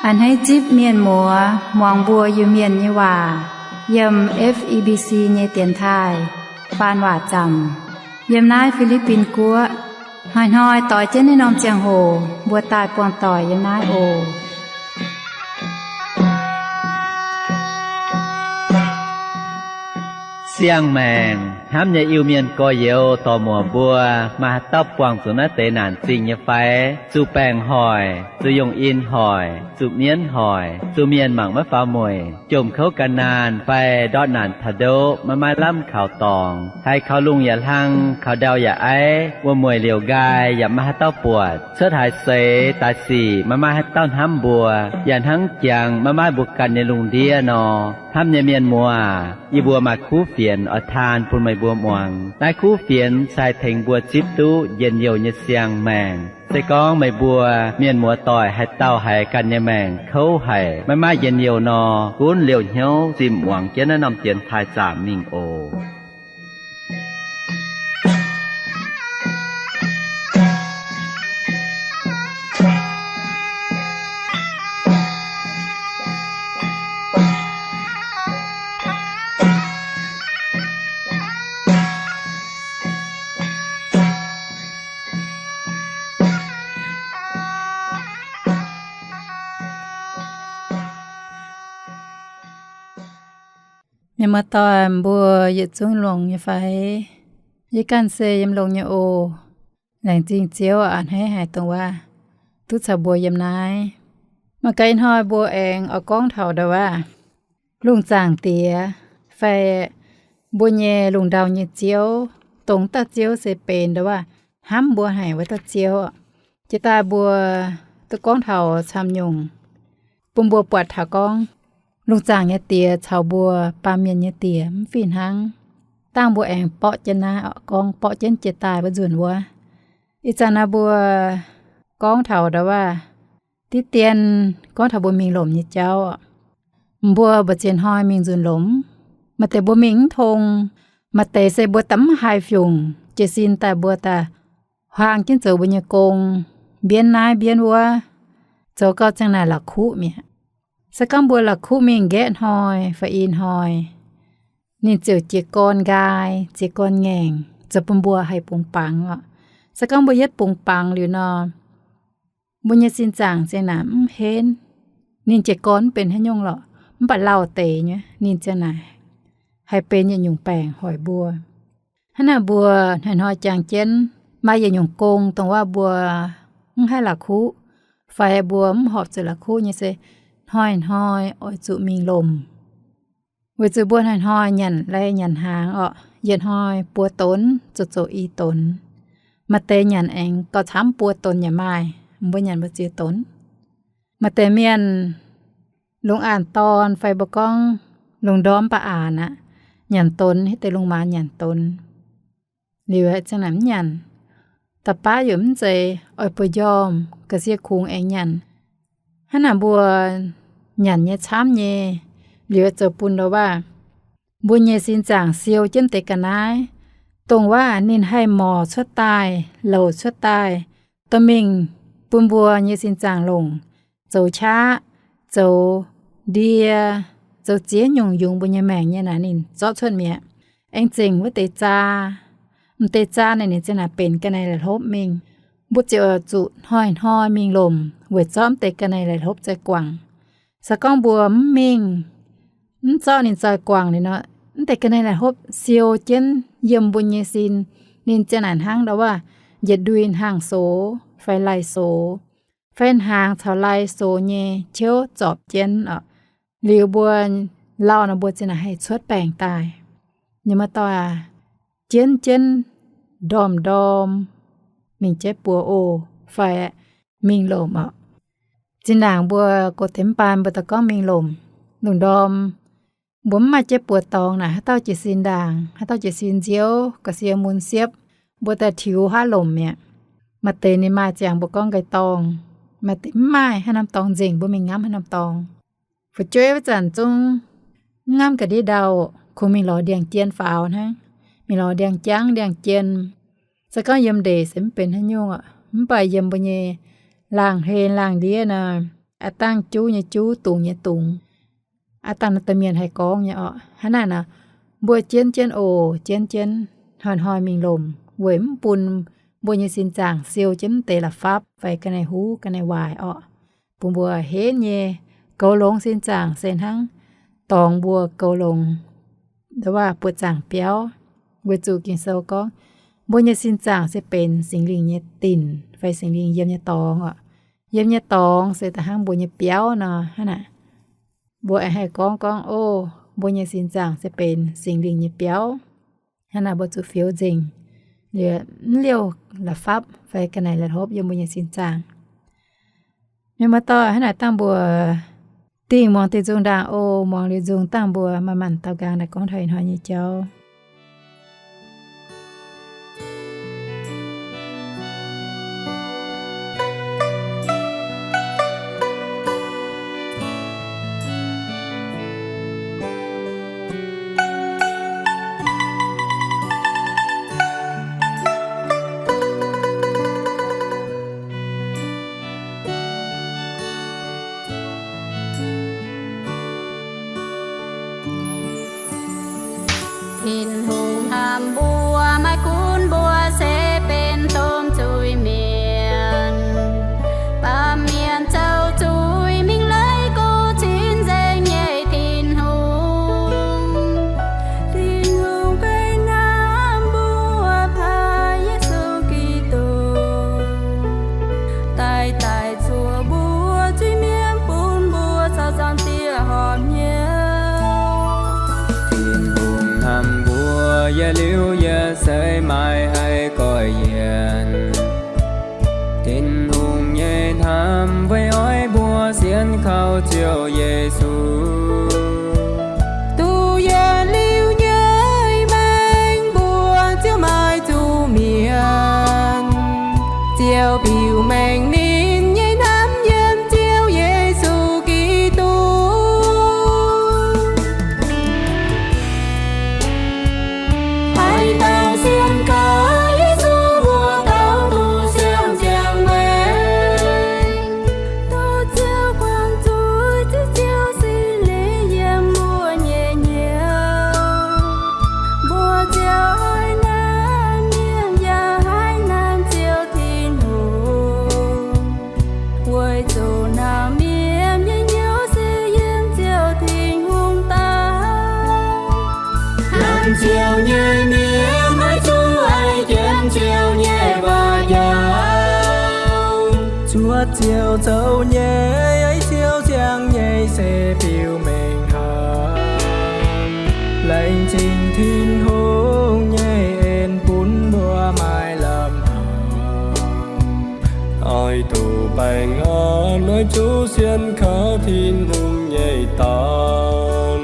A'hneiv zipv mienh muoz muangx mbuo Iu-Mienh nyei waac yiem F E B C nyei dienx taaih faan waac zaamc yiem naaiv Fi^li^bin Guoqv. Hnoi-hnoi doix jienv naaiv norm ziangh hoc mbuo daaih buangh doic yiem naaiv oc. Siang-maengc hnamv nyei Iu-Mienh gorx-youz dorc-muoc mbuo, maaih haaix dauh buangh zuqc naaiv deix naanc zingh nyei fai? Zuqc baengc hoic, zuqc yongh in hoic, zuqc mienv hoic, zuqc mienh mangc maiv faaux mueic, jomc kouv gan naanh fai ndortv naanc taux ndoqv maiv maaih lamh kaux dorngx, haiz kaux lungh yaac hlang, kaux ndau yaac aiv, wuom-mueic liouc nqaai yaac maiv maaih haaix dauh buatc, cuotv haaix seix daaih sic maiv maaih haaix dauh hnamv mbuo, yaac hnangv jangx maiv maaih mbuo ganh nyei lungh ndiev nor. Hnamv nyei mienh muoz, yie mbuo maaih kuv fienx oix taan bun meih mbuo muangx. Naaiv kuv fienx se haih tengx mbuo zipv duqv njien-youh nyei siang-maengc. Se gorngv meih mbuo mienh muoz doic haaix dauh haiz ganh nyei maengc kouv haic, maiv maaih njien-youh nor, gunv liouh hnyouv zinh muangx jienv naaiv norm dienx taaih zaamc mingh oc. Mienh muoz-doic mbuo yietc zungv longx nyei fai? Yie ganh se yiem longx nyei oc. Laengz zingh Ziouv a'hneiv haic dongh waac duqv caux mbuo yiem naaiv. Mangc gaax ih hnoi mbuo aengx oix gorngv taux ndau waac lungh zaangc diex fai mbuo nyei lungh ndau nyei Ziouv, dongh dauh Ziouv se benx ndau waac hnamv mbuo haic wuov dauh Ziouv. Jiex daaih mbuo duqv gorngv taux camv nyungc bun mbuo buatc taux gorngv lungh zaangc nyei diex caux mbuo baamh mienh nyei diex mv fih hnangv. Dangh mbuo aengx borqv jienv naaiv oc, gorngv borqv jienv jiex daaih wuov nzunc wuov. Ih zanc naaiv mbuo gorngv taux ndau waac diqv dien gorngv taux mbuo mingh lomc nyei jauv. Mbuo mbu'ziex hnoi mingh nzunc lomc, maaih deix mbuo mingh mv tong, maaih deix se mbuo daaih mv haih fiungc, jiez sin daaih mbuo daaih huaang jienv zoux mbuo nyei gong, mbienv naaiv mbienv wuov, zoux gau ziang naaic la'kuqv mi'aqv. Se gorngv mbuo la'kuqv mingh nqaeqv hnoi fai i hnoi, ninh ziouc jiez gorn nqaai, jiez gorn ngaengc, zoux bun mbuo haih bungx bangc oc. Se gorngv mbuo yietv bungx bangc liuz nor, mbuo nyei sin zaangc ziang naaic mv henv. Ninh jiez gorn mv benx haaix nyungc lorqc, mv baac lauh deix nyei ninh ziang naaic haih benx yietc nyungc baengc hoic mbuo. Hnangv naaic mbuo hnoi-hnoi jangx jienv maaih yietc nyungc gong dongh waac mbuo mv haih la'kuqv, fai mbuo mv horpc zuqc la'kuqv nyei se hnoi-hnoi oix zuqc mingh lomc. Weic zuqc mbuo hnoi-hnoi nyanc lai nyanc hnaangx orqc, yietc hnoi buo donx zoux zoux i donx. Maaih deix nyanc aengx gauh camv buo donx yaac maaih, mbuo nyanc mbu'ziex donx. Maaih deix mienh lungh aanx dorn fai mbuo gorngv lungh ndorm ba'aanx aqv, nyanc donx, hitv deix lungh maanz nyanc donx. Liuz ziang naaic mv nyanc, da'baav yaac mv zeiz oix buoz njormh, ga'sie kungx aengx nyanc. Hnangv naaic mbuo nyanc nyei camv nyei, liuz zoux bun ndau waac mbuo nyei sin zaangc siou jienv deix ga'naaiv, dongh waac ninh haih morc cuotv daaih, louc cuotv daaih, dorh mingh bun mbuo nyei sin zaangc longc, zoux qaqv, zoux ndie, zoux ziex nyungc yungz mbuo nyei maengc nyei naaic ninh zorqv cuotv mi'aqv. Aengx zengc wuov deix zaa. M'deix zaa naaic ninh ziang naaic benx ga'naaiv la'hlopv mingh. Mbuo ziouc zuqc hnoi-hnoi mingh lomc weic zorqv m'deix ga'naaiv la'hlopv zai guangc. Se gorngv mbuo mv mingh, mv zorqv ninh zai guangc liuz nor, m'deix ga'naaiv la'hlopv siou jienv yiem mbuo nyei sin. Ninh ziang naaic hnangv ndau waac njiec ndui hnaangx sox fai lai sox, fai hnaangx caux lai sox nyei qiouv zorpc jienv oc. Liuz mbuo lauh nor mbuo ziang naaic haih cuotv baengc daaih. Mienh muoz-doic aac, jienv jienv ndorm-ndorm mingh jaiv buoz oc, fai mingh lomc oc. Zinh ndaangc mbuo gox deix mv baan mbuo daaih gorngv mingh lomc, lungh ndorm mbuo mv maaih jaiv buoz dorngx naaic, haaix dauh jiez sin ndaangc, haaix dauh jiez sin nziouv, ga'sie mun siepv, mbuo daaih tiux haav lomc mi'aqv. Maaih deix ninh maaih ziangx mbuo gorngv nqaai dorngh, maaih deix mv maaih, haaix norm dorngx nzengc mbuo mingh ngamv haaix norm dorngx. Fu'jueiv wuov zanc zungv mv ngamv ga'ndiev ndau, kungx mingh lorz ndiangx-jien faaux hnangv, mingh lorz ndiangx-jangv ndiangx-jien. Se gorngv yiem ndeic se mv benx haaix nyungc oc, mv baac yiem mbuo nyei laangh hlen laangh ndiev nor, a'dangh juv nyei juv, dungz nyei dungz. A'dangh naaiv deix mienh haih gorngv nyei orqc. Hnangv naaiv nor, mbuo jienv jienv oc, jienv jienv hnoi-hnoi mingh lomc, weic mv bun mbuo nyei sin zaangc siou jienv mv deix la'fapv fai ga'naaiv huv ga'naaiv waaic orqc. Bun mbuo henv nyei goux longx sin zaangc se hnangv dorngx mbuo goux longx nduov waac buoqc zaangc biauv. Weic zuqc Ging-Sou gorngv, mbuo nyei sin zaangc se benx Singx Lingh nyei dinc fai Singx Lingh yiem nyei dorngx orqc. Yiem nyei dorngx se da'hnangv mbuo nyei biauv nor. Hnangv naaic, mbuo aengx haih gorngv gorngv, o, mbuo nyei sin zaangc se benx Singx Lingh nyei biauv. Hnangv naaic mbuo zuqc fioux nzengc, liuz mv liouh la'fapv fai ga'naaiv la'hlopv yiem mbuo nyei sin zaangc. Mienh muoz-doic, hnangv naaic dangh mbuo dingh muangx diuh nzung ndaangc oc. Muangx liuz nzung dangh mbuo manc-manc daaux nqaang naaic gorngv taux ih hnoi nyei jauv. Tin-Hungh hnamv mbuo, maiv gunv mbuo se benx domh zuiz-mienh. Baamh mienh zoux zuiz mingh leiz go cin nzengc nyei Tin-Hungh. Tin-Hungh gengh hnamv mbuo, paav Yesu Giduc daaih daic zuoqc mbuo zuiz-mienh, bun mbuo caux Zaangc Diex horpc hnyouv. Tin-Hungh hnamv mbuo, yietc liuz yietc seix maiv haih goiv yienc. Tin-Hungh nyei hnamv weic oix mbuo sienx kaux Ziouv Yesu. Duqv yietc liuz nyei maengc mbuo ziouc maaih zuqc mienh, ziouc biux mengh ninh nyei hnamv yiem Ziouv Yesu Giduc. Haaix dauh sienx kaux Yesu, mbuo dauh duqv siang-ziangh maengc. Duqv Ziouv guangc zuiz, zipv Ziouv Singx Lingh yiem mbuo nyei hnyouv, mbuo ziouc haih hnamv mienh yaac haih hnamv Ziouv Tin-Hungh. Weic zuqc hnamv mienh nyei hnyouv se yiem Ziouv Tin-Hungh daaih. Hnamv Ziouv nyei mienh maiv zuqc haih jienv Ziouv nyei waac njaaux. Cuotv Ziouv zoux nyei, Ziouv ziangh nyei se biux mengh haaix. Laengz zingh Tin-Hungh nyei en bun mbuo maaih lamh haic. Oix duqv baengh orn, oix zuqc sienx kaux Tin-Hungh nyei dorn.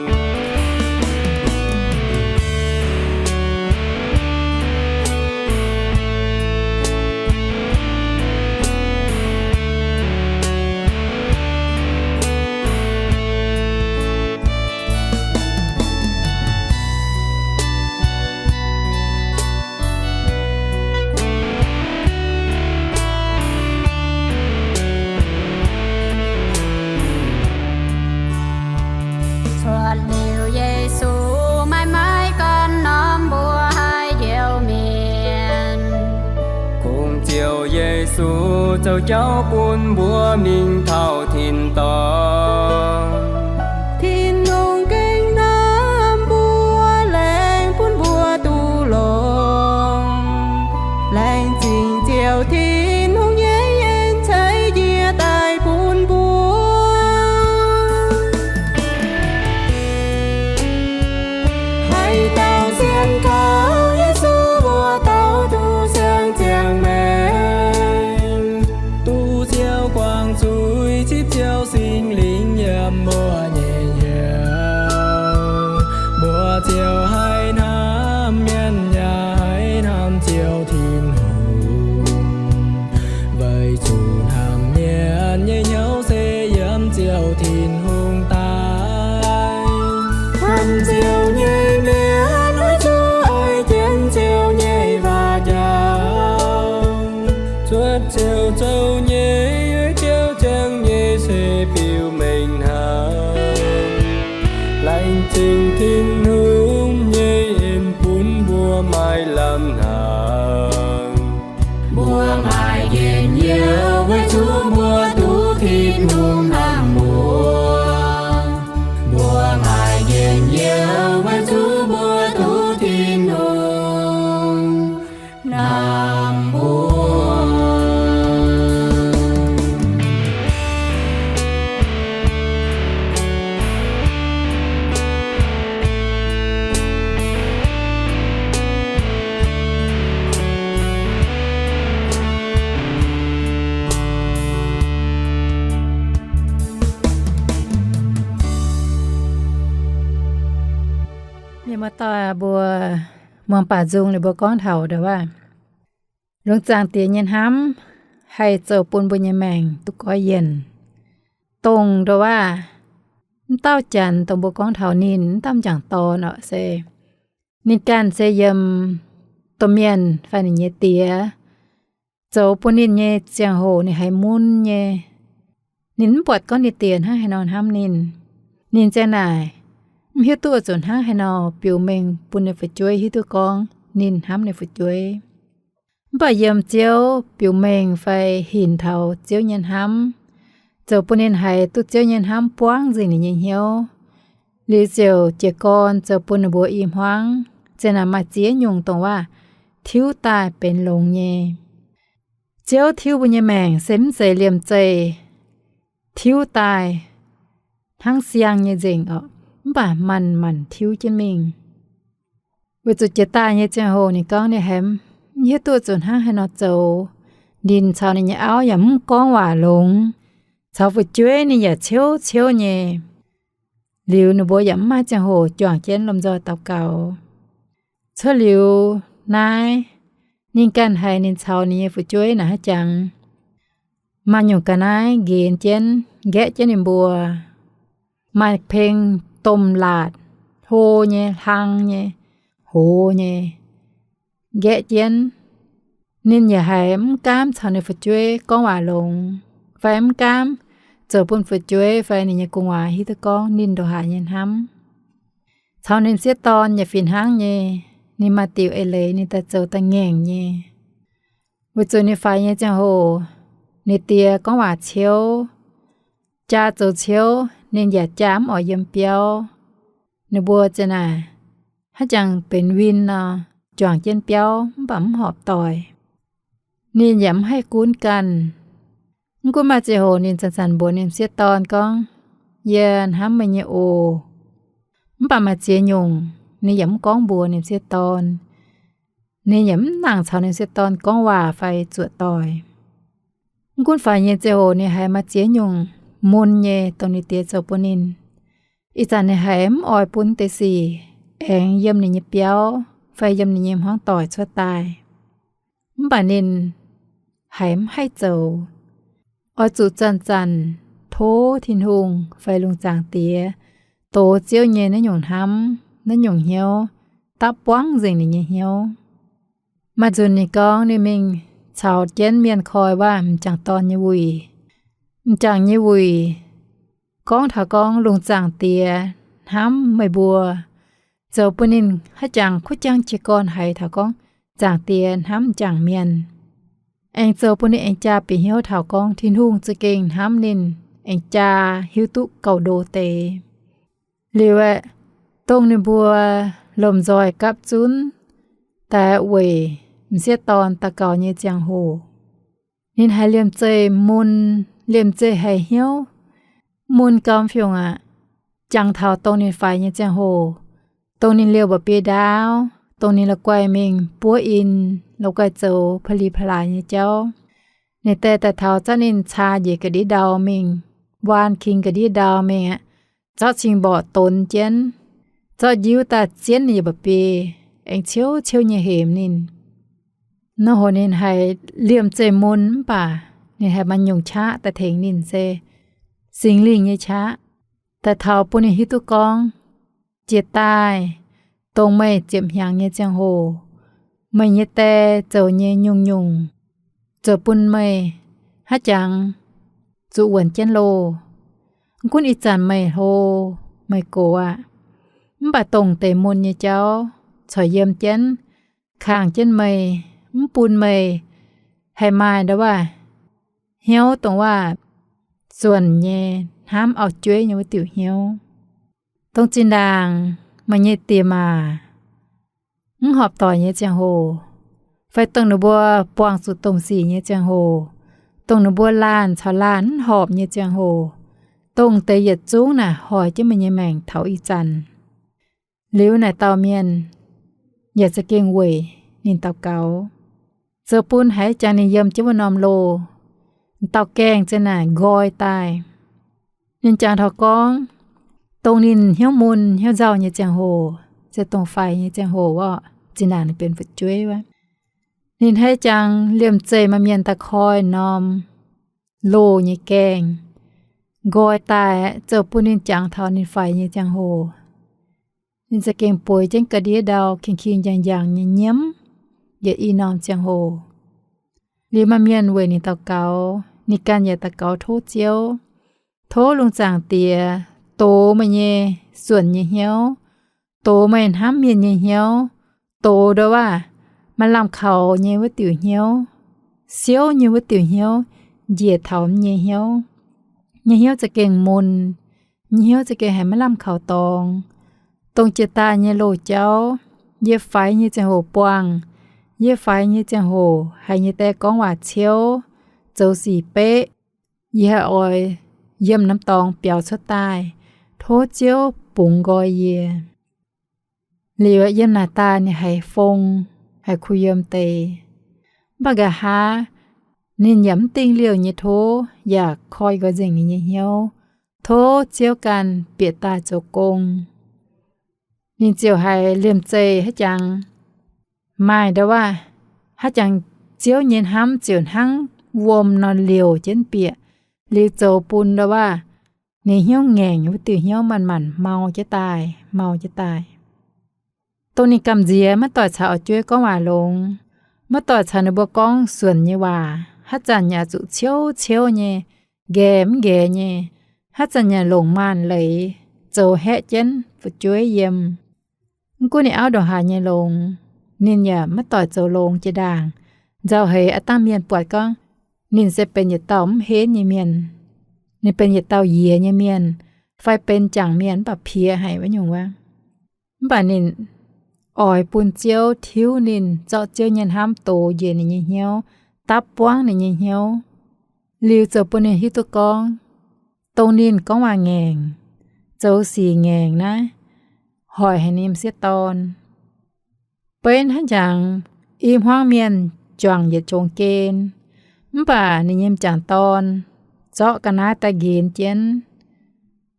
Cuotv liuz Yesu maiv maaih ganh norm mbuo haaix njoux mienh. Kungx Ziouv Yesu zoux jauv bun mbuo mingh taux tin-dorngh. Tin-Hungh gengh hnamv mbuo, laengz bun mbuo duqv longx. Laengz zingh Ziouv Tin-Hungh nyei en ceix njiec daaih bun mbuo. Haaix dauh sienx kaux Yesu, mbuo dauh duqv siang-ziangh maengc. Duqv Ziouv guangc zuiz, zipv Ziouv Singx Lingh yiem mbuo nyei hnyouv, mbuo ziouc haih hnamv mienh yaac haih hnamv Ziouv Tin-Hungh. Weic zuqc hnamv mienh nyei hnyouv se yiem Ziouv Tin-Hungh daaih. Hnamv Ziouv nyei mienh oix zuqc oix jienv Ziouv nyei waac njaaux. Cuotv Ziouv zoux nyei, Ziouv ziangh nyei se Aengx cingx Tin-Hungh nyei en bun mbuo maaih lamh hnangv. Mbuo maaih njien-youh weic zuqc mbuo duqv Tin-Hungh hnamv mbuo. Mbuo maaih njien-youh weic zuqc mbuo duqv Tin-Hungh hnamv mbuo. Mienh muoz-doic mbuo, muangx baac nzung ninh mbuo gorngv taux ndongc waac, lungh zaangc Diex nyei hnamv haih zoux bun mbuo nyei maengc duqv goiv yienc. Dongh ndongc waac, mv dauh Janx dongh mbuo gorngv taux ninh, mv dauh m'jangc dorn orqc, se ninh ganh se yiem domh mienh fai ninh nyei diex zoux bun ninh nyei ziangh hoc ninh haiz mun nyei. Ninh mv buatc gorngv ninh diex hnangv haaix nor hnamv ninh. Ninh ziang naaic mv hiuv duqv oix zuqc hnangv haaix nor biux mengh bun ninh fu'jueiv hiuv duqv gorngv ninh hnamv ninh fu'jueiv. Mv baac yiem Ziouv biux mengh fai hinc taux Ziouv nyei hnamv, zoux bun ninh haiz duqv Ziouv nyei hnamv buangv nzengc ninh nyei hnyouv. Liuz ziouc jiez gorn zoux bun ninh mbuo i hmuangv, ziang naaic maaih ziex nyungc dongh waac tiuv daaih benx longx nyei. Ziouv tiuv mbuo nyei maengc se mv zeiz liemh zeih tiuv daaih hnangv siang nyei nzengc orqc, mv baac manc-manc tiuv jienv mingh. Weic zuqc jiex daaih nyei ziangh hoc ninh gorngv ninh haiz mv hiuv duqv zuqc hnangv haaix nor zoux. Ninh caux ninh nyei auv yaac mv gorngv waac longx, caux fu'jueiv ninh yaac ciouv ciouv nyei. Liuz ninh mbuo yaac mv maaih ziangh hoc juangc jienv lomh nzoih daux gaux. Cuotv liuz naaiv, ninh ganh haiz ninh caux ninh nyei fu'jueiv naaic haaix jangx, maaih nyungc ga'naaiv nqenx jienv nqaeqv jienv ninh mbuo. Maaih peng domh laatc, hlo nyei, hlang nyei, hoz nyei, nqaeqv jienv. Ninh yaac haiz mv gaamv caux ninh fu'jueiv gorngv waac longx, fai mv gaamv zoux bun fu'jueiv fai ninh nyei gu'nguaaz hiuv duqv gorngv ninh ndongc haaix nyei hnamv. Caux ninh sieqv dorn yaac fih hnangv nyei. Ninh maaih diuc eix leiz ninh daaih zoux da'ngaengc nyei. Weic zuqc ninh faix nyei ziangh hoc, ninh diex gorngv waac ciouv, jaa zoux ciouv, ninh yaac jaa mv oix yiem biauv. Ninh mbuo ziang naaic haaix jangx benx win nor, juangc jienv biauv mv baac mv horpc doic. Ninh yaac mv haih gunv ganh. Mv gunv maaih ziangh hoc ninh zanc-zanc mbuox ninh sieqv dorn gorngv, Yie hnamv meih nyei oc. Mv baac maaih ziex nyungc ninh yaac mv gorngv mbuox ninh sieqv dorn. Ninh yaac mv nangc caux ninh sieqv dorn gorngv waac fai zuoqc doic. Mv gunv faix nyei ziangh hoc ninh haiz maaih ziex nyungc mun nyei dongh ninh diex zoux bun ninh. Ih zanc ninh haiz mv oix bun deix sic aengx yiem ninh nyei biauv fai yiem ninh nyei hmuangv doic cuotv daaih. Mv baac ninh haiz mv haih zoux. Oix zuqc zanc-zanc tov Tin-Hungh fai lungh zaangc Diex dox Ziouv nyei naaiv nyungc hnamv, naaiv nyungc hnyouv dapv buangv nzengc ninh nyei hnyouv. Maaih nzunc ninh gorngv ninh mingh caux jienv mienh koi waac m'jangc dorn nyei wuic. M'jangc nyei wuic gorngv taux gorngv lungh zaangc Diex hnamv meih mbuo, zoux bun ninh haaix jangx kuv jangv jiez gorn haiz taux gorngv zaangc Diex hnamv m'jangc mienh. Aengx zoux bun ninh aengx jaa bieqc hnyouv taux gorngv Tin-Hungh za'gengh hnamv ninh, aengx jaa hiuv duqv gauh ndo deix. Liuz aeqv, dongh ninh mbuo lomh nzoih gapv zunv daaih weic m'sieqv dorn daux gaux nyei ziangh hoc, ninh haiz liemh zeih mun, liemh zeih haiz hnyouv mun gau fiungc aqv. Jangx taux dongh ninh faix nyei ziangh hoc, dongh ninh liouh mba'biei ndaauv, dongh ninh la'guaih mingh buov in, la'guaih zoux pa'li pa'laaix nyei jauv. Ninh dae daaih taux zorqv ninh caa njiec ga'ndiev ndau mingh, waan king ga'ndiev ndau mingh aqv. Zorqv cing mborqc donx jienv, zorqv njiuv daaih zienv ninh nyei mba'biei, aengx ciouv ciouv nyei hemx ninh. Nor hoc ninh haiz liemh zeih mun mv baac ninh haiz maaih nyungc qaqv daaih tengx ninh se Singx Lingh nyei qaqv, daaih taux bun ninh hiuv duqv gorngv, jiex daaih, dongh meih ziepc hnyangx nyei ziangh hoc, meih nyei dae zoux nyei nyungc-nyungc, zoux bun meih haaix jangx zuqc wuonc jienv loh. Mv gunv ih zanc meih hlo, meih gox aqv, Mv baac dongh deix mun nyei jauv corc yiem jienv, kangh jienv meih, mv bun meih haih maaih ndau waac hnyouv dongh waac zuonc nyei, hnamv auv-jueiv nyei wuov diuc hnyouv. Dongh zinh ndaangc meih nyei diex maac mv horpc doic nyei ziangh hoc, fai dongh ninh mbuo buangh zuqc domh sic nyei ziangh hoc, dongh ninh mbuo laanh caux laanh mv horpc nyei ziangh hoc, dongh deix yietc zungv naaic hoic jienv meih nyei maengc taux ih zanc. Liuz naaic dauh mienh yaac za'gengh weic ninh daux gaux, zoux bun haiz jangx ninh yiem jienv wuov norm loh, dauh gaengh za'naaic nqoi daaih. Ninh jangx taux gorngv, dongh ninh hnyouv mun hnyouv nzauh nyei ziangh hoc, se dongh faix nyei ziangh hoc orqc, zinh ndaangc ninh benx fu'jueiv wuov, ninh haiz jangx liemh zeih maaih mienh daaih koi norm loh nyei gaengh nqoi daaih, zoux bun ninh jangx taux ninh faix nyei ziangh hoc, ninh za'gengh bueix jienv ga'ndiev ndau king-king njang-njang nyei nyiemv yietc i norm ziangh hoc. Liuz maaih mienh weic ninh daux gaux, ninh ganh yaac daux gaux tov Ziouv, tov lungh zaangc Diex dox meih nyei suonc nyei hnyouv, dox meih hnamv mienh nyei hnyouv, dox ndau waac maaih lamh kaux nyei wuov diuc hnyouv, siouv nyei wuov diuc hnyouv, njiec taux nyei hnyouv. Nyei hnyouv za'gengh mun, nyei hnyouv za'gengh haiz maiv lamh kaux dorngx. Dongh jiex daaih nyei loz-jauv, yie faix nyei ziangh hoc buangh, yie faix nyei ziangh hoc haiz nyei die gorngv waac ciouv, zoux sic beqv, yie haih oix yiem norm dorngx biaux cuotv daaih, tov Ziouv bungx nqoi yie. Liuz yiem naaic daaih ninh haiz fong, haiz kuh yiem deix. Mv baac nqa'haav ninh yaac mv dingh liouh nyei tov, yaac koi nqoi nzengc ninh nyei hnyouv, tov Ziouv ganh bieqc daaih zoux gong. Ninh ziouc haiz liemh zeih haaix jangx maaih ndau waac, haaix jangx Ziouv nyei hnamv ziouc hnangv wuom nor liouc jienv bieqc, liuz zoux bun ndau waac ninh hnyouv ngaengc wuov diuc hnyouv manc-manc mau jienv daaih, mau jienv daaih. Dongh ninh gamh nziex maiv doic caux auv-jueiv gorngv waac longx, maiv doic caux ninh mbuo gorngv suonc nyei waac, haaix zanc yaac zuqc ciouv ciouv nyei, nqaeqc mv nqaeqc nyei, haaix zanc yaac longc maanh leiz zoux haeqv jienv fu'jueiv yiem. Mv gunv ninh auv ndongc haaix nyei longx, ninh yaac maiv doic zoux longx jiex ndaangc. Nzauh heix aav dangh mienh buatc gorngv ninh se benx yietc dauh mv henv nyei mienh, ninh benx yietc dauh yiex nyei mienh, fai benx jangc mienh mv baac piex haic wuov nyungc wuov. Mv baac ninh oix bun Ziouv tiuv ninh, zorqv Ziouv nyei hnamv dox njiec ninh nyei hnyouv, dapv buangv ninh nyei hnyouv, liuz zoux bun ninh hiuv duqv gorngv, dongh ninh gorngv waac ngaengc, zoux sic ngaengc naaiv, hoic haic ninh m'sieqv dorn. Beiv hnangv jangx i hmuangv mienh juangc yietc jongx gen, mv baac ninh nyei m'jangc dorn zorqv ga'naaiv daaih nqenx jienv,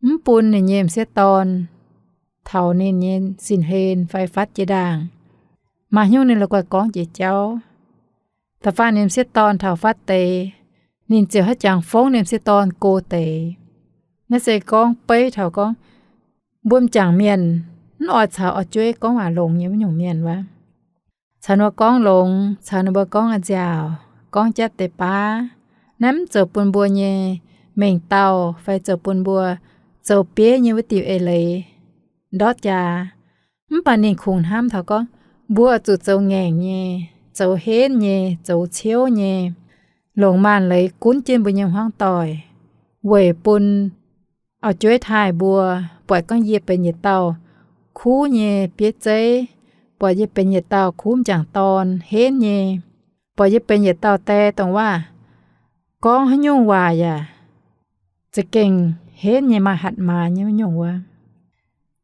mv bun ninh nyei m'sieqv dorn taux ninh nyei sin-hlen fai fatv jiex ndaangc. Maaih hnyouv ninh la'guaih gorngv jiex jauv. Da'faanh ninh m'sieqv dorn taux fatv deix, ninh ziouc haaix jangx fongv ninh m'sieqv dorn go deix. Naaiv se gorngv beiv taux gorngv mbuo m'jangc mienh mv oix caux auv-jueiv gorngv waac longx nyei wuov nyungc mienh wuov. Caux ninh mbuo gorngv longx, caux ninh mbuo gorngv a'nziaauc, gorngv jatv deix baav, naaiv mv zoux bun mbuo nyei mengh dauh fai zoux bun mbuo zoux bieiv nyei wuov diuc eix leiz ndortv jaax. Mv baac ninh kungx hnamv taux gorngv mbuo zuqc zoux ngaengc nyei, zoux henv nyei, zoux ciouv nyei, longc maanh leiz gunv jienv mbuo nyei hmuangv doic, weic bun auv-jueiv taaih mbuo buatc gorngv yie benx yietc dauh kuv nyei bieiv zeiv, buatc yie benx yietc dauh kuv m'jangc dorn henv nyei, buatc yie benx yietc dauh die dongh waac gorngv haaix nyungc waac yaac za'gengh henv nyei, maaih hatc maaz nyei wuov nyungc wuov.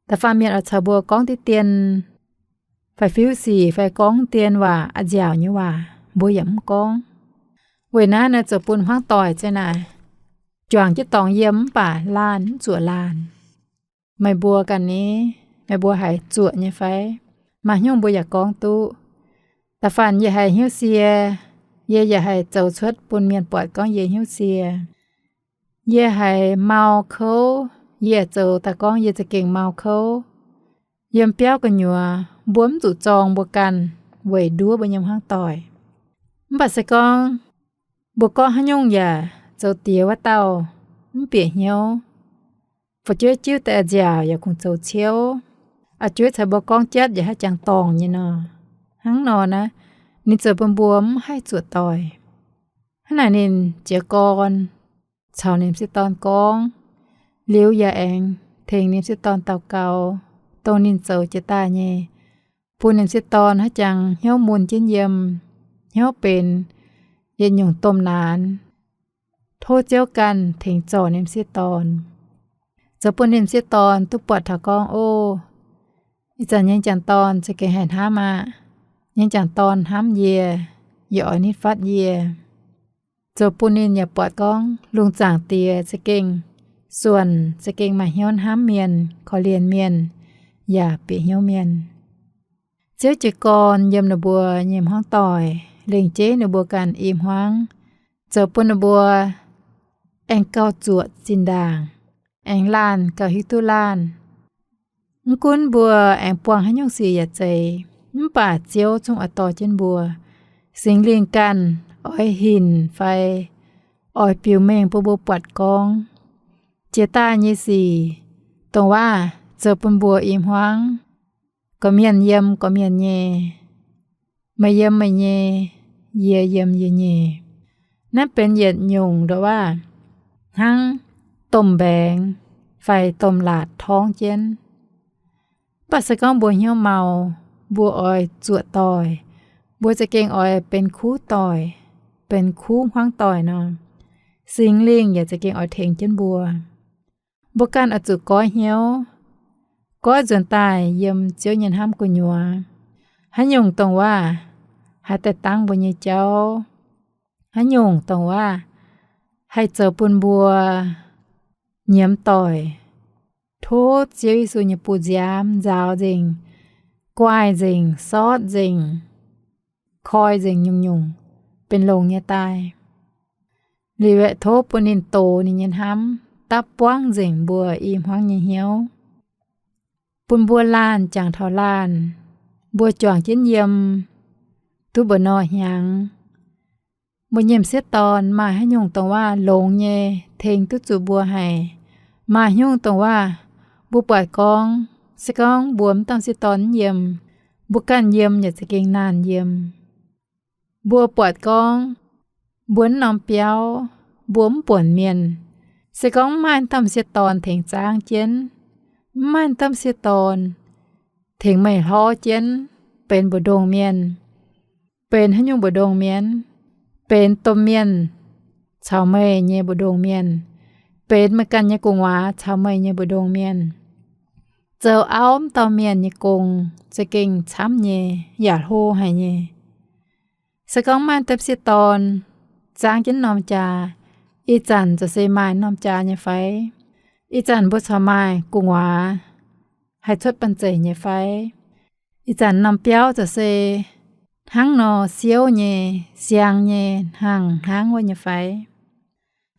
Da'faanh mienh oix caux mbuo gorngv diqv dien fai fiuv sic fai gorngv dien waac, a'nziaauc nyei waac, mbuo yaac mv gorngv. Weic naaiv naaiv zoux bun hmuangv doic za'naaic juangc jienv dorngx yiem mv baac laanh mv zuoqc laanh. Meih mbuo ganh ni, meih mbuo haiz zuoqc nyei fai? Maaih hnyouv mbuo yaac gorngv duqv. Da'faanh yie haiz hnyouv sie, yie yaac haih zoux cuotv bun mienh buatc gorngv yie hnyouv sie. Yie haiz mau kouv, yie zoux daaih gorngv yie za'gengh mau kouv. Yiem biauv gu'nyuoz mbuo mv zuqc zorng mbuo ganh weic nduov mbuo nyei hmuangv doic. Mv baac se gorngv mbuo gorngv haaix nyungc yaac zoux diex wuov dauh mv bieqc hnyouv. Fu'jueiv jiuv daaih a'nziaauc yaac kungx zoux ciouv. a'juov caux mbuo gorngv jatv yaac haih jangx dorngc nyei nor. Hnangv nor naaiv, ninh zoux bun mbuo mv haih zuoqc doic. Hnangv naaic ninh jiez gorn caux ninh m'sieqv dorn gorngv, liuz yaac aengx tengx ninh m'sieqv dorn daux gaux, dongh ninh zoux jiex daaih nyei, bun ninh m'sieqv dorn haiz jangx hnyouv mun jienv yiem, hnyouv benx yietc nyungc domh naanx. Tov Ziouv ganh tengx zorc ninh m'sieqv dorn, zoux bun ninh m'sieqv dorn duqv buatc taux gorngv, O, ih zanc nyei m'jangc dorn za'gengh haih hnamv aqv. Nyei m'jangc dorn hnamv yie, yie oix nitv fatv yie. Zoux bun ninh yaac buatc gorngv lungh zaangc diex za'gengh suonc, za'gengh maaih hnyouv hnamv mienh, korv-lienh mienh, yaac bieqc hnyouv mienh. Ziouv jiez gorn yiem ninh mbuo nyei hmuangv doic, lengc jeiv ninh mbuo ganh i hmuangv, zoux bun ninh mbuo aengx gauh zuoqc zinh ndaangc, aengx laanh gauh hiuv duqv laanh. Mv gunv mbuo aengx buangh haaix nyungc sic yaac zeiz, mv baac Ziouv zungv oix dorh jienv mbuo. Singx Lingh ganh oix hinc fai oix biux mengh bun mbuo buatc gorngv, jiex daaih nyei sic, dongh waac zoux bun mbuo i hmuangv, gorqv-mienh yiem gorqv-mienh nyei, meih yiem meih nyei, yie yiem yie nyei. Naaiv benx yietc nyungc ndoqv waac hnangv domh mbaengx fai domh laatc torngv jienv. Mv baac se gorngv mbuo hnyouv mau, mbuo oix zuoqc doic, mbuo za'gengh oix benx kuv doic, benx kuv hmuangv doic nor, Singx Lingh yaac za'gengh oix tengx jienv mbuo. Mbuo ganh oix zuqc goiv hnyouv, goiv nzuonx daaih yiem Ziouv nyei hnamv gu'nyuoz. Haaix nyungc dongh waac haih daaih dangv mbuo nyei jauv, haaix nyungc dongh waac haih zoux bun mbuo nyiemz doic, tov Ziouv Yesu nyei bu nziaamv nzaaux nzengc, guaih nzengc, sortv nzengc, koi nzengc nyungc-nyungc benx longx nyei daaih. Liuz aeqv, tov bun ninh dox ninh nyei hnamv dapv buangv nzengc mbuo i hmuangv nyei hnyouv, bun mbuo laanh jangx taux laanh, mbuo juangc jienv yiem duqv mba'nor hnyangx. Mbuo nyei m'sieqv dorn maaih haaix nyungc dongh waac longx nyei tengx duqv zuqc mbuo haic. Maaih haaix nyungc dongh waac mbuo buatc gorngv, se gorngv mbuo mv dauh m'sieqv dorn mv yiem, mbuo ganh yiem yaac za'gengh naanh yiem. Mbuo buatc gorngv mbuo mv norm biauv, mbuo mv buonc mienh, se gorngv mv maaih dauh m'sieqv dorn tengx zaangv jienv, mv maaih dauh m'sieqv dorn tengx meih hlorv jienv benx mbu'ndongx mienh, benx haaix nyungc mbu'ndongx mienh, benx domh mienh caux meih nyei mbu'ndongx mienh, benx meih ganh nyei gu'nguaaz caux meih nyei mbu'ndongx mienh, zoux auv mv dauh mienh nyei gong za'gengh camv nyei, yaac hlo haic nyei. Se gorngv maaih dauh m'sieqv dorn zaangv jienv norm jaa, ih zanc ziouc se maaih norm jaa nyei fai? Ih zanc mbuo corc maaih gu'nguaaz haih cuotv banh zeic nyei fai? Ih zanc norm biauv ziouc se hnangv nor siouv nyei, siang nyei, hnaangx hnangv wuov nyei fai?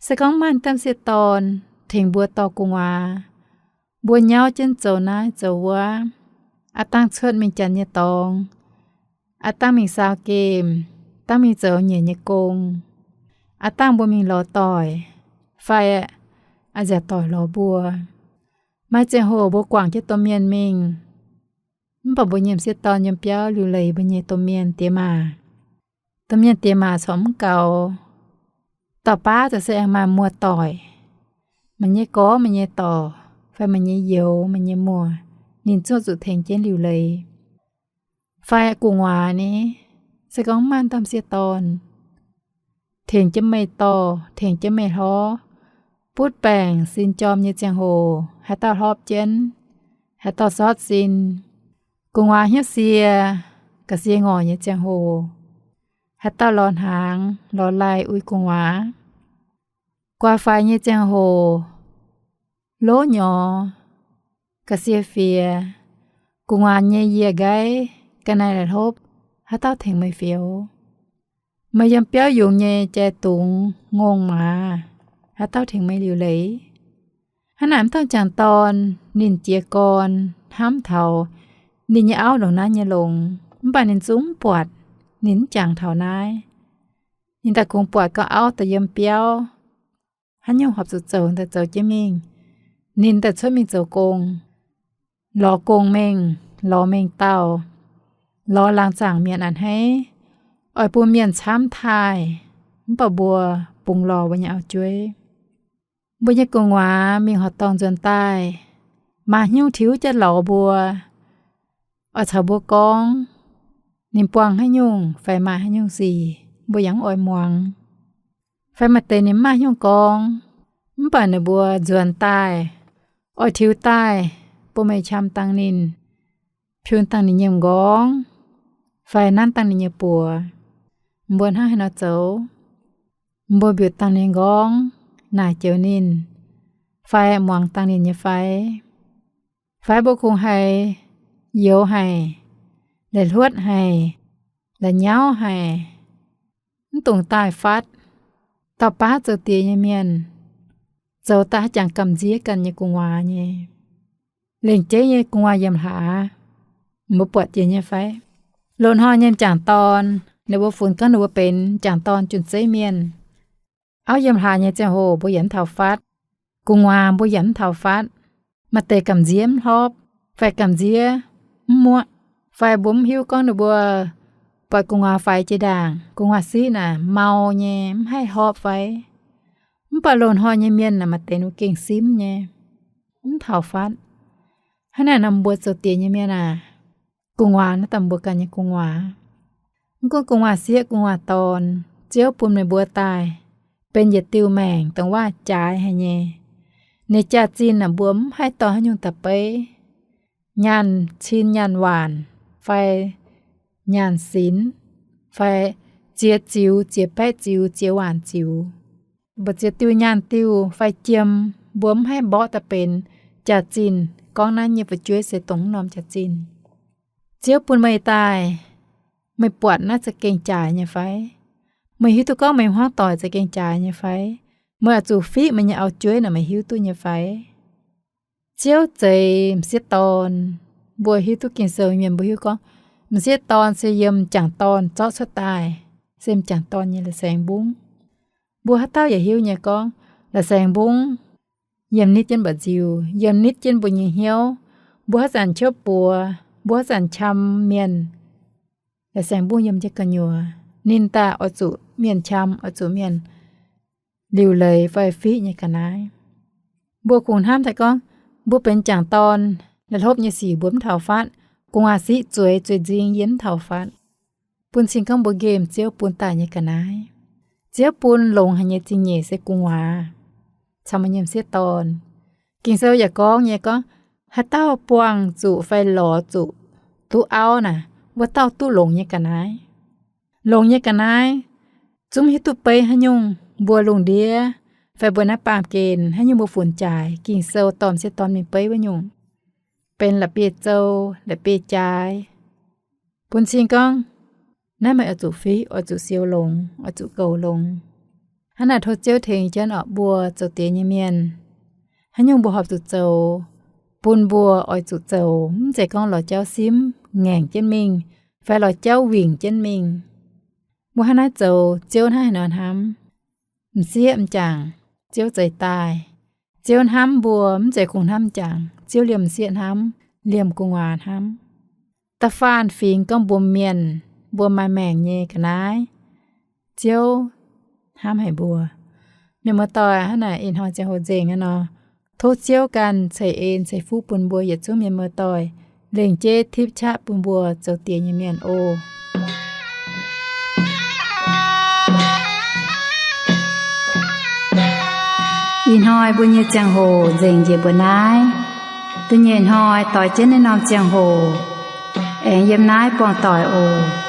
Se gorngv maaih dauh m'sieqv dorn tengx mbuo dorh gu'nguaaz, mbuo nyauv jienv zoux naaiv zoux wuov, aav dangh cuotv mingh janx nyei dorngx, aav dangh mingh saau gemh, dangh mingh zoux nyiec nyei gong, aav dangh mbuo mingh lorz doic, fai a'nziaauc doic lorz mbuo. Maaih ziangh hoc mbuo guangc jienv domh mienh mingh, mv baac mbuo nyei m'sieqv dorn yiem biauv liuc leiz mbuo nyei domh mienh diex maac. Domh mienh diex maac corc mv gaux. Dauh baav ziouc se aengx maaih muoz-doic, meih nyei gorx, meih nyei dorc, fai meih nyei youz, meih nyei muoz, ninh zungv zuqc tengx jienv liuc leiz. Fai gu'nguaaz ni, se gorngv maaih dauh m'sieqv dorn tengx jienv meih dorh, tengx jienv meih hlorv, butv baengc sin jorm nyei ziangh hoc haaix dauh hlorpv jienv, haaix dauh sortv sin. Gu'nguaaz hnyouv sie, ga'sie ngorc nyei ziangh hoc haaix dauh lorz hnaangx lorz laih uix gu'nguaaz. Guaax faix nyei ziangh hoc, lov nyorx, ga'sie fiex, gu'nguaaz nyei yie nqaiv ga'naaiv la'hlopv, haaix dauh tengx meih fioux? Meih yiem biauv yungz nyei jai dungz ngongh maaz, haaix dauh tengx meih liuc leiz? Hnangv naaic, m'dauh m'jangc dorn ninh jiez gorn hnamv taux ninh nyei auv ndongc naaiv nyei longx, mv baac ninh zungv mv buatc, ninh mv jangx taux naaiv. Ninh daaih kungx buatc gauh auv daaih yiem biauv, haaix nyungc horpc zuqc zoux daaih zoux jienv mingh. Ninh daaih cuotv mingh zoux gong. lorz gong-mengh, lorz mengh dauh, lorz laangz zaangc mienh a'hneiv, oix bun mienh camv taaih, mv baac mbuo bungx lorz mbuo nyei auv-jueiv. Mbuo nyei gu'nguaaz mingh horqc dorngh nzuonx daaih, maaih haaix nyungc tiux jatv lorz mbuo, oix caux mbuo gorngv, ninh buangh haaix nyungc fai maaih haaix nyungc sic, mbuo yaac mv oix muangx. Fai maaih deix ninh mv maaih haaix nyungc gorngv, mv baac ninh mbuo nzuonx daaih, oix tiux daaih, bun meih qam dangh ninh, piun dangh ninh nyei m'nqorngv, fai nanv dangh ninh nyei buoz. Mbuo hnangv haaix nor zoux? Mbuo mbiutc dangh ninh m'nqorngv, naaic joux ninh, fai muangx dangh ninh nyei fai? Fai mbuo kungx haiz youx haic, la'hluotv haic, la'nyauv haic, mv dungx daaih fatv. Dauh baav zoux diex nyei mienh, zoux daaih haaix jangx gamh nziex ganh nyei gu'nguaaz nyei. Lengc jeiv nyei gu'nguaaz yiem hlaax, mbuo buatc jiex nyei fai? Loz-hnoi nyei m'jangc dorn, ninh mbuo funx gorngv ninh mbuo benx m'jangc dorn jun-zeiv mienh. Auv yiem hlaax nyei ziangh hoc mbuo yaac mv taux fatv. Gu'nguaaz mbuo yaac mv taux fatv. Maaih deix gamh nziex mv hlorpv, fai gamh nziex mv muoqv, fai mbuo mv hiuv gorngv ninh mbuo buatc gu'nguaaz faix jiex ndaangc, gu'nguaaz siqv naaic mau nyei, mv haih hlorpv fai? Mv baac loz-hnoi nyei mienh naaic maaih deix ninh gengh simv nyei, mv taux fatv. Hnangv naaic nor mbuo zoux diex nyei mienh aah, gu'nguaaz naaiv daaih mbuo ganh nyei gu'nguaaz. Mv gunv gu'nguaaz sieqv gu'nguaaz dorn, Ziouv bun meih mbuo daaih benx yietc diuh maengc dongh waac-jaaix haic nyei. Ninh jaax-zinh naaic mbuo mv haih dorh haaix nyungc daaih beiv. Nyaanh cin nyaanh waanc, fai nyaanh sinx, fai ziex ziux, ziex baeqv ziux, ziex waanc ziux, mbu'ziex diuh nyaanh diuh fai jiem, mbuo mv haih mborqv daaih benx jaax-zinh gorngv naaiv nyei fu'jueiv se dongh mv norm jaax-zinh. Ziouv bun meih daaih, meih buatc naaiv za'gengh jaaix nyei fai? Meih hiuv duqv gorngv meih hmuangv doic za'gengh jaaix nyei fai? Meih oix zuqc fiqv meih nyei auv-jueiv naaic meih hiuv duqv nyei fai? Ziouv zeix m'sieqv dorn. Mbuo hiuv duqv Ging-Sou mienh mbuo hiuv gorngv, m'sieqv dorn se yiem m'jangc dorn zorqv cuotv daaih, se m'jangc dorn nyei la'saengx mbungv. Mbuo haaix dauh yaac hiuv nyei gorngv, la'saengx mbungv yiem nitv jienv mba'nziu, yiem nitv jienv mbuo nyei hnyouv. Mbuo haaix zanc qopv buoz, mbuo haaix zanc qam mienh, la'saengx mbungv yiem jienv gu'nyuoz. Ninh daaih oix zuqc mienh qam, oix zuqc mienh liuc leiz fai fiqv nyei ga'naaiv. Mbuo kungx hnamv daaih gorngv, mbuo benx m'jangc dorn, la'hlopv nyei sic mbuo mv taux fatv, gu'nguaaz siqv zueiz zueiz nzing yie mv taux fatv. Bun cing gorngv mbuo nqemh Ziouv bun daaih nyei ga'naaiv. Ziouv bun longx haic nyei zingh nyeic se gu'nguaaz caux meih nyei m'sieqv dorn. Ging-Sou yaac gorngv nyei gorngv, haaix dauh buangh zuqc fai lorz zuqc duqv auv naaic, wuov dauh duqv longx nyei ga'naaiv. Longx nyei ga'naaiv, zungv hiuv duqv beiv haaix nyungc, mbuo lungh ndiev fai mbuo naaiv baamh gen haaix nyungc mbuo funx jaaix, Ging-Sou dorh m'sieqv dorn mingh beiv wuov nyungc, benx la'bieiv-zou, la'bieiv-jaaix. Bun cing gorngv, naaiv meih oix zuqc fiqv, oix zuqc siou longx, oix zuqc goux longx. Hnangv naaic tov Ziouv tengx jienv orqc mbuo zoux diex nyei mienh. Haaix nyungc mbuo horpc zuqc zoux, bun mbuo oix zuqc zoux, mv zeiz gorngv lorz jauv simv ngaengc jienv mingh, fai lorz jauv wingc jienv mingh. Mbuo hnangv naaiv zoux, Ziouv hnangv haaix nor hnamv? M'sieqv m'jangc, Ziouv zeix daaih. Ziouv hnamv mbuo mv zeiz kungx hnamv m'jangc. Ziouv liemh m'sieqv hnamv, liemh gu'nguaaz hnamv. Da'faanh fingx gorngv mbuo mienh, mbuo maaih maengc nyei ga'naaiv, Ziouv hnamv haic mbuo. Mienh muoz-doic, hnangv naaic ih hnoi ziangh hoc nzengc aqv nor, tov Ziouv ganh ceix en ceix fuqv bun mbuo yietc zungv mienh muoz-doic, lengc jeiv tipv qaqv bun mbuo zoux diex nyei mienh oc. Ih hnoi mbuo nyei ziangh hoc nzengc njiec mbuo naaiv. Da'nyeic hnoi doix jienv naaiv norm ziangh hoc, aengx yiem naaiv buangh doic oc.